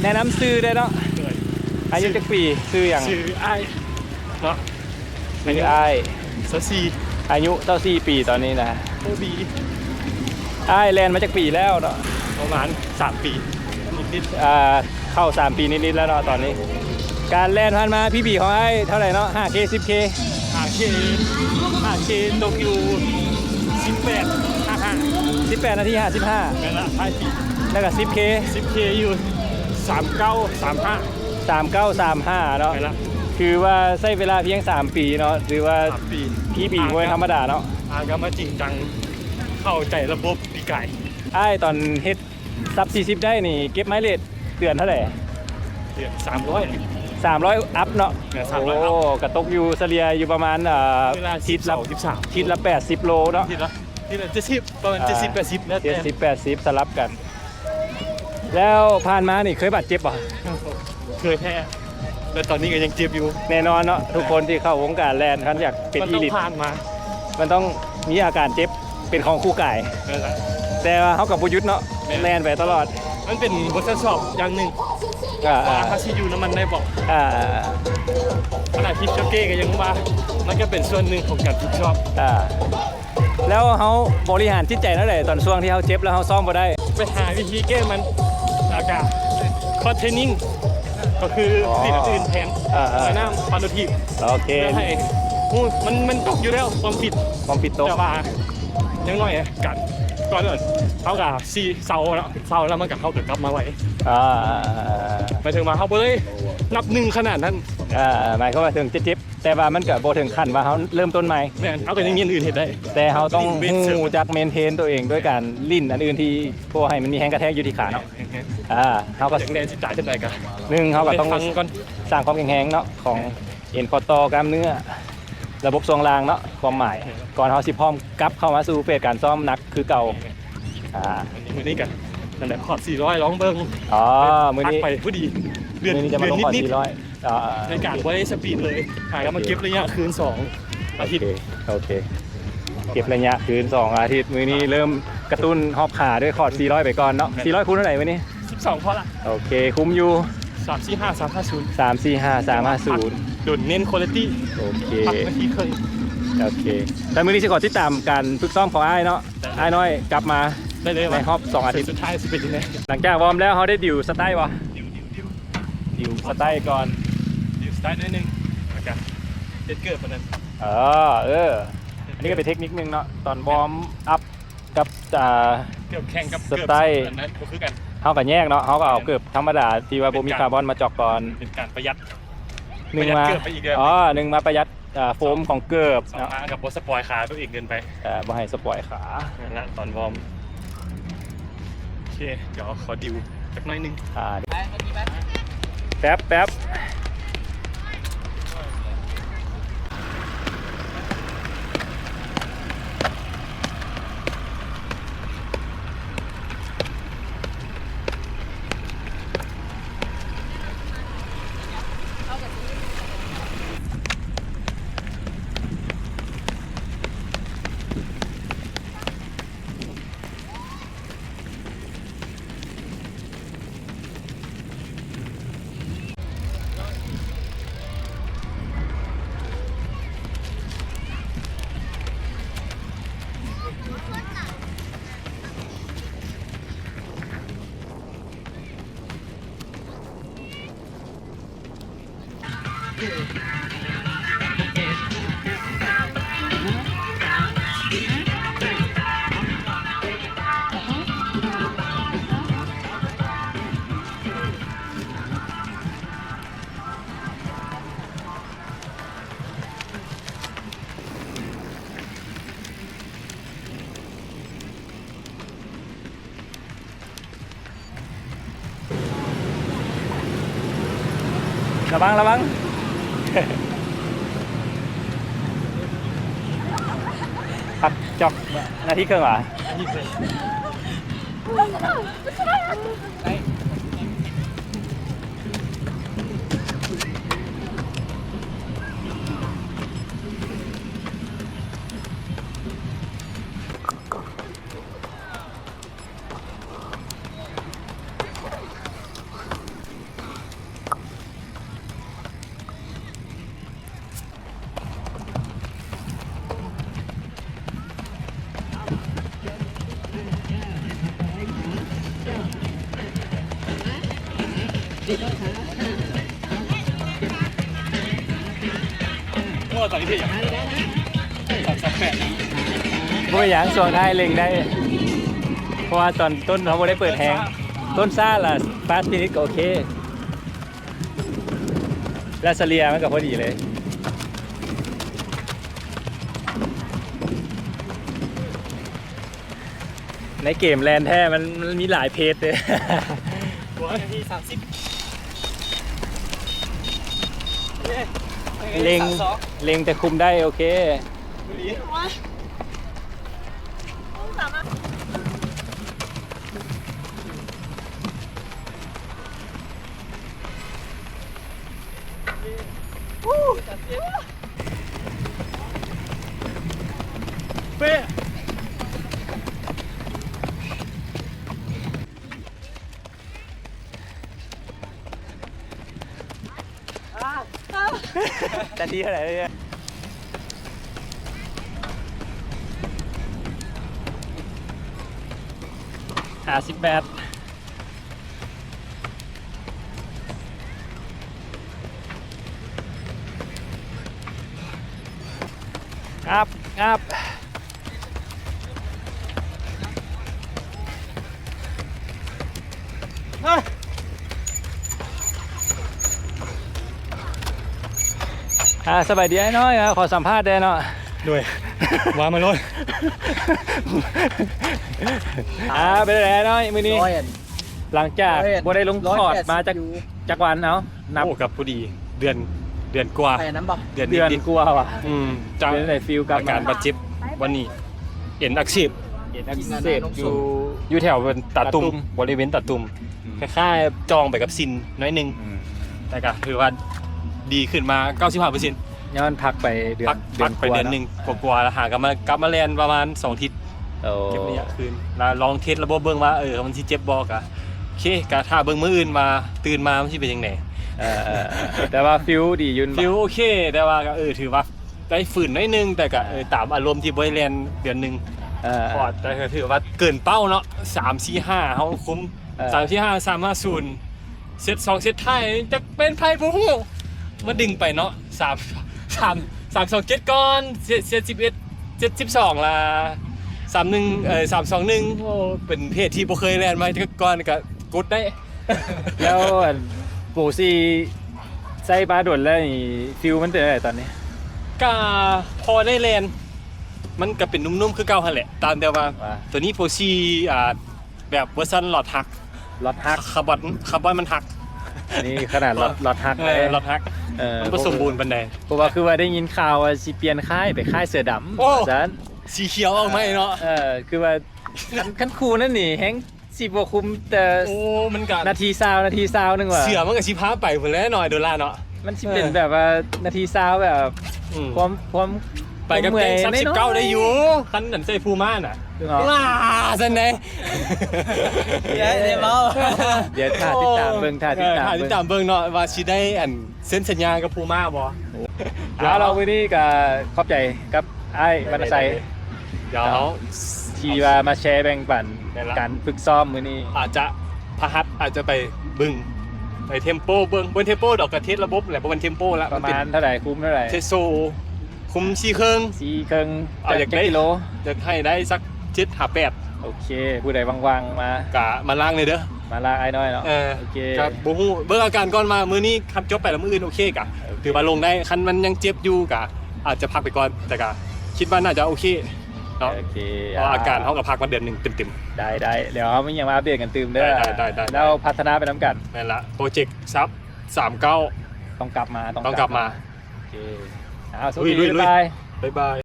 ແນະນຳຊື່ໄດ້ເນາະ. ໂດຍ. ອາຍຸຈັກປີ? ຊື່ຫຍັງ? ຊື່ອ້າຍເນາະ. ຊື່ອ້າຍ ຊາວສີ່ ອາຍຸຊາວສີ່ປີຕອນນີ້ນະ. ໂອ້ ດີ. ອ້າຍແລ່ນມາຈັກປີແລ້ວເນາະ? ປະມານສາມປີນິດໆ. ອ່າ ເຂົ້າສາມປີນິດໆແລ້ວເນາະຕອນນີ້. ການແລ່ນຜ່ານມາ ພີບີຂອງອ້າຍເທົ່າໃດເນາະ? ຫ້າເຄ ສິບເຄ. ຫ້າເຄ ຫ້າເຄຕົກຢູ່ສິບແປດ ຫ້າຫ້າ ສິບແປດນາທີຫ້າສິບຫ້າ. ແມ່ນລະ ທ້າຍປີ. ແລ້ວກໍສິບເຄ ສິບເຄຢູ່ສາມເກົ້າສາມຫ້າ ສາມເກົ້າສາມຫ້າເນາະ. ແມ່ນລະ. ຖືວ່າໃຊ້ເວລາພຽງສາມປີເນາະ ຖືວ່າສາມປີ ພີບີບໍ່ແມ່ນທຳມະດາເນາະ. ອ່າ ກໍມາຈິງຈັງເຂົ້າໃຈລະບົບປີກາຍ. ອ້າຍຕອນເຮັດ ຊັບສີ່ສິບໄດ້ນີ້ ເກັບໄມເລດເດືອນເທົ່າໃດ? ເດືອນສາມຮ້ອຍ ສາມຮ້ອຍອັບເນາະ. ເດືອນສາມຮ້ອຍອັບ. ໂອ້ ກໍຕົກຢູ່ສະເລ່ຍຢູ່ປະມານ ເອີ ທິດລະ ທິດລະແປດສິບໂລເນາະ. ທິດລະ ທິດລະເຈັດສິບ ປະມານ ອ່າ ເຈັດສິບແປດສິບ ແລ້ວແຕ່ ເຈັດສິບແປດສິບ ສະຫຼັບກັນ. ແລ້ວຜ່ານມານີ້ເຄີຍບາດເຈັບບໍ່? ເຄີຍແທ້ ແລະຕອນນີ້ກໍຍັງເຈັບຢູ່. ແນ່ນອນເນາະ ທຸກຄົນທີ່ເຂົ້າວົງການແລ່ນ ຄັນຢາກເປັນອີລິດ ມັນຕ້ອງຜ່ານມາ ມັນຕ້ອງມີອາການເຈັບເປັນຂອງຄູ່ກາຍ. ແມ່ນລະ. ແຕ່ວ່າເຮົາກໍບໍ່ຢຸດເນາະ. ແມ່ນ. ແລ່ນໄປຕະຫຼອດ. ມັນເປັນບົດທົດສອບຢ່າງໜຶ່ງ ອ່າ ວ່າເຮົາຊິຢູ່ນຳມັນໄດ້ບໍ່. ອ່າ ຂະໜາດທິດຈອກເກກໍຍັງວ່າ ມັນກໍເປັນສ່ວນໜຶ່ງຂອງການຝຶກຊ້ອມ. ອ່າ ແລ້ວເຮົາບໍລິຫານຈິດໃຈແນວໃດ ຕອນຊ່ວງທີ່ເຮົາເຈັບແລ້ວເຮົາຊ້ອມບໍ່ໄດ້? ໄປຫາວິທີແກ້ມັນ ແລ້ວກະຄອດເທຣນນິງ ກໍຄື ອໍ ຫຼິ້ນອື່ນແທນ. ເອີໆ ວ່າຍນ້ຳ ປາໂລທີບ. ໂອເຄ. ເພື່ອໃຫ້ ໂອ້ ມັນ ມັນຕົກຢູ່ແລ້ວ ຄວາມຟິດ ຄວາມຟິດຕົກ. ແຕ່ວ່າຢ່າງໜ້ອຍກະ ກ່ອນອື່ນເຮົາກະຊິເຊົາເນາະ ເຊົາແລ້ວມັນກະ ເຮົາກະກັບມາໄວ. ອ່າ ໝາຍເຖິງວ່າເຮົາບໍ່ໄດ້ນັບໜຶ່ງຂະໜາດນັ້ນ. ອ່າ ໝາຍຄວາມວ່າເຖິງຈະເຈັບ ແຕ່ວ່າມັນກໍບໍ່ເຖິງຂັ້ນວ່າເຮົາເລີ່ມຕົ້ນໃໝ່. ແມ່ນ. ເຮົາກໍຍັງມີອັນອື່ນເຮັດໄດ້. ແຕ່ເຮົາຕ້ອງຮູ້ຈັກເມນເທນຕົວເອງດ້ວຍການຫຼິ້ນອັນອື່ນທີ່ບໍ່ໃຫ້ມັນມີແຮງກະແທກຢູ່ທີ່ຂາເນາະ. ອ່າ ເຮົາກໍ ຢາກແລ່ນຊິຕາຍຈັ່ງໃດກໍ ໜຶ່ງ ເຮົາກໍຕ້ອງ ຟັງກ່ອນ ສ້າງຄວາມແຂງແຮງເນາະ ຂອງເອັນຂໍ້ຕໍ່ ກ້າມເນື້ອ ລະບົບຊ່ວງລ່າງເນາະ ຄວາມໝາຍ ກ່ອນເຮົາຊິພ້ອມກັບເຂົ້າມາສູ່ເຟສການຊ້ອມໜັກຄືເກົ່າ. ອ່າ ມື້ນີ້ກໍນັ້ນແຫຼະ ຄອດສີ່ຮ້ອຍ ລອງເບິ່ງ. ອໍ ມື້ນີ້ ໄປພໍດີ ເດືອນ ມື້ນີ້ຈະມາລົງຄອດສີ່ຮ້ອຍ. ອ່າ ໃນການບໍ່ໄດ້ສະປີດເລີຍ ຫາກໍມາເກັບໄລຍະຄືນສອງອາທິດ. ໂອເຄ ໂອເຄ ເກັບໄລຍະຄືນສອງອາທິດ. ມື້ນີ້ເລີ່ມກະຕຸ້ນຮອບຂາດ້ວຍຄອດສີ່ຮ້ອຍໄປກ່ອນເນາະ. ແມ່ນ. ສີ່ຮ້ອຍຄູນເທົ່າໃດມື້ນີ້? ສິບສອງພໍລະ. ໂອເຄ ຄຸມຢູ່ ສາມສີ່ຫ້າ ສາມຫ້າສູນ ສາມສີ່ຫ້າ ສາມຫ້າສູນ. ໂດນເນັ້ນຄວາລິຕີ້. ໂອເຄ ພັກນາທີເຄິ່ງ. ໂອເຄ ແລ້ວມື້ນີ້ຊິຂໍຕິດຕາມການຝຶກຊ້ອມຂອງອ້າຍເນາະ. ອ້າຍນ້ອຍກັບມາ ໄດ້ເລີຍ ໃນຮອບສອງອາທິດ ສຸດທ້າຍຊິເປັນຈັ່ງໃດ. ຫຼັງຈາກວອມແລ້ວ ເຮົາໄດ້ດິວສະໄຕບໍ່? ດິວ ດິວ ດິວ ດິວສະໄຕກ່ອນ ດິວສະໄຕໜ້ອຍໜຶ່ງ ແລ້ວກະເຮັດເກີບອັນນັ້ນ. ເອີ ເອີ ອັນນີ້ກໍເປັນເທັກນິກໜຶ່ງເນາະ ຕອນວອມອັບກັບ ອ່າ ເກີບແຂ່ງກັບ ສະໄຕ ເກີບອັນນັ້ນບໍ່ຄືກັນ. ເຮົາກໍແຍກເນາະ ເຮົາກໍເອົາເກີບທຳມະດາທີ່ວ່າບໍ່ມີຄາບອນມາຈອກກ່ອນ ເປັນການປະຢັດ ໜຶ່ງມາ ປະຢັດເກີບໄປອີກເດີ. ອໍ ໜຶ່ງມາປະຢັດ ອ່າ ໂຟມຂອງເກີບ ສອງມາກໍບໍ່ສະປອຍຂາຕົວເອງເກີນໄປ. ເອີ ບໍ່ໃຫ້ສະປອຍຂາ. ນັ້ນລະ ຕອນວອມ. ໂອເຄ ດຽວຂໍດິວຈັກໜ້ອຍໜຶ່ງ. ອ່າ ແປັບໆ. ລະວັງ ລະວັງ ພັກຈອກນາທີເຄິ່ງຫວາ? ນາທີເຄິ່ງ. ບໍ່ເປັນຫຍັງ ຊ່ວງທ້າຍເລັ່ງໄດ້ ເພາະວ່າຕອນຕົ້ນເຮົາບໍ່ໄດ້ເປີດແຮງ ຕົ້ນຊ້າລະ ຟາສຟິດນິດກໍໂອເຄ ແລະສະເລ່ຍມັນກໍພໍດີເລີຍ. ໃນເກມແລ່ນແທ້ ມັນ ມັນມີຫຼາຍເພຈເດ້. ໂອ້ຍ ນາທີສາມສິບ ເລັ່ງ ເລັ່ງແຕ່ຄຸມໄດ້ ໂອເຄ. ນາທີເທົ່າໃດແລ້ວ? ຫ້າສິບແປດ. ອັບ ອັບ ອ່າ ສະບາຍດີອ້າຍນ້ອຍ ຂໍສຳພາດແດ່ເນາະ. ໂດຍ ວ່າມາໂລດ. ອ່າ ເປັນໃດອ້າຍນ້ອຍມື້ນີ້? ໂດຍ ຫຼັງຈາກບໍ່ໄດ້ລົງຄອດມາຈັກ ຈັກວັນເອົາ? ນັບ ໂອ້ ກໍພໍດີເດືອນ ເດືອນກວ່າ ໄປນຳບໍ່? ເດືອນ ເດືອນກວ່າວ່ະ. ອືມ ຈາກ ເປັນໃດຟີວກັບ ອາການບາດເຈັບວັນນີ້ ເອັນອັກເສບ ເອັນອັກເສບຢູ່ ຢູ່ແຖວຕາຕຸ່ມ ຕາຕຸ່ມ ບໍລິເວນຕາຕຸ່ມ ອືມ ຄ້າຍໆຈອງໄປກັບສິ້ນໜ້ອຍໜຶ່ງ ອືມ ແຕ່ກໍຖືວ່າດີຂຶ້ນມາເກົ້າສິບຫ້າເປີເຊັນ ຍ້ອນພັກໄປເດືອນ ພັກ ເດືອນ ພັກໄປເດືອນໜຶ່ງກວ່າໆ ແລ້ວຫາກັບມາ ກັບມາແລ່ນປະມານສອງທິດ. ໂອ້ ເກັບໄລຍະຄືນ ລະລອງເທສລະບົບເບິ່ງວ່າ ເອີ ມັນຊິເຈັບບໍ່ ກະໂອເຄ ກະຖ້າເບິ່ງມື້ອື່ນວ່າຕື່ນມາມັນຊິເປັນຈັ່ງໃດ. ເອີ ເອີ ເອີ ແຕ່ວ່າຟີວດີຢູ່ ຟີວໂອເຄ ແຕ່ວ່າກໍ ເອີ ຖືວ່າໄດ້ຝືນໜ້ອຍໜຶ່ງ ແຕ່ກໍ ເອີ ຕາມອາລົມທີ່ບໍ່ໄດ້ແລ່ນເດືອນໜຶ່ງ. ເອີ ແຕ່ກໍຖືວ່າເກີນເປົ້າເນາະ ສາມ ສີ່ ຫ້າ ເຮົາຄຸມ ເອີ ສາມ ສີ່ ຫ້າ ສາມ ຫ້າ ສູນ ເຊັດສອງ ເຊັດທ້າຍ ຈັກເປັນໃຜບໍ່ຮູ້ ມາດຶງໄປເນາະ ສາມ ສາມ ສາມ ສອງ ເຈັດ ກ່ອນ ເຊັດ ເຊັດ ສິບເອັດ ເຈັດ ສິບສອງ ລະ ສາມ ໜຶ່ງ ເອີ ສາມ ສອງ ໜຶ່ງ ໂອ້ ເປັນເພຈທີ່ບໍ່ເຄີຍແລ່ນມາແຕ່ກ່ອນ ກະກົດໄດ້. ແລ້ວອັນໂປສີ່ໃຊ້ມາດົນແລ້ວນີ້ ຟີວມັນເປັນຈັ່ງໃດຕອນນີ້? ກະພໍໄດ້ແລ່ນ ມັນກະເປັນນຸ້ມໆຄືເກົ່າຫັ້ນແຫຼະ ຕາມແຕ່ວ່າ ວ່າ ໂຕນີ້ໂປສີ່ ອ່າ ແບບເວີຊັນລັອດຮັກ ລັອດຮັກ ຄາບອນ ຄາບອນມັນຫັກ ອັນນີ້ຂະໜາດລັອດ ລັອດຮັກ ເອີ ເດ້ ລັອດຮັກ ເອີ ມັນບໍ່ສົມບູນປານໃດ ເພາະວ່າຄືວ່າໄດ້ຍິນຂ່າວວ່າຊິປ່ຽນຄ້າຍໄປຄ້າຍເສືອດຳ ໂອ້ ວ່າຊັ້ນ ສີຂຽວເອົາໃໝ່ເນາະ ເອີ ຄືວ່າຄັນ ຄັນຄູ່ນັ້ນນີ້ແຮງຊິບໍ່ຄຸມແຕ່ ໂອ້ ມັນກະນາທີຊາວ ນາທີຊາວໜຶ່ງວ່າ ເສືອມັນກະຊິພາໄປພຸ້ນແຫຼະເນາະ ໂດລາເນາະ ມັນຊິເປັນແບບວ່ານາທີຊາວແບບ ອືມ ຄວາມ ຄວາມ ໄປກັບແກ້ງສາມສິບເກົ້າໄດ້ຢູ່ ຄັນນັ້ນໃສ່ພູມ້ານະ ເນາະ ວ້າ ຊັ້ນໃດ ຢ່າໄດ້ເວົ້າ ດຽວຖ້າຕິດຕາມເບິ່ງ ຖ້າຕິດຕາມ ຖ້າຕິດຕາມເບິ່ງເນາະ ວ່າຊິໄດ້ອັນເຊັນສັນຍາກັບພູມ້າບໍ່. ແລ້ວມື້ນີ້ກໍຂອບໃຈກັບອ້າຍວັນນະໄຊ ດຽວເຮົາທີ່ວ່າມາແຊແບ່ງປັນ ແມ່ນລະ ການຝຶກຊ້ອມມື້ນີ້ ອາດຈະພະຫັດ ອາດຈະໄປເບິ່ງ ໄປເທັມໂປເບິ່ງ ບໍ່ເທັມໂປດອກ ກະເທສລະບົບແຫຼະ ບໍ່ແມ່ນເທັມໂປລະ ປະມານເທົ່າໃດ ຄຸມເທົ່າໃດ ເທສໂຊ ຄຸມສີ່ເຄິ່ງ ສີ່ເຄິ່ງ ເອົາ ຢາກໄດ້ ຈັກກິໂລ ຢາກໃຫ້ໄດ້ສັກເຈັດຫາແປດ ໂອເຄ ຜູ້ໃດວ່າງໆມາ ກະມາລ້າງແດ່ເດີ ມາລ້າງອ້າຍນ້ອຍເນາະ ເອີ ໂອເຄ ກະບໍ່ຮູ້ ເບິ່ງອາການກ່ອນວ່າມື້ນີ້ຄັນຈົບໄປແລ້ວມື້ອື່ນໂອເຄ ກະ ໂອເຄ ຖືວ່າລົງໄດ້ ຄັນມັນຍັງເຈັບຢູ່ກະອາດຈະພັກໄປກ່ອນ ແຕ່ກະຄິດວ່າໜ້າຈະໂອເຄເນາະ ໂອເຄ ເພາະວ່າອາການເຮົາກະພັກມາເດືອນໜຶ່ງເຕັມໆ ໄດ້ໆ ແລ້ວເຮົາມີຫຍັງມາອັບເດດກັນຕື່ມເດີ ໄດ້ໆ ແລ້ວພັດທະນາໄປນຳກັນ ແມ່ນລະ ໂປຣເຈັກຊັບ ສາມເກົ້າ ຕ້ອງກັບມາ ຕ້ອງກັບມາ ໂອເຄ ເອົາ ໂຊກດີ ບາຍບາຍ ບາຍບາຍ.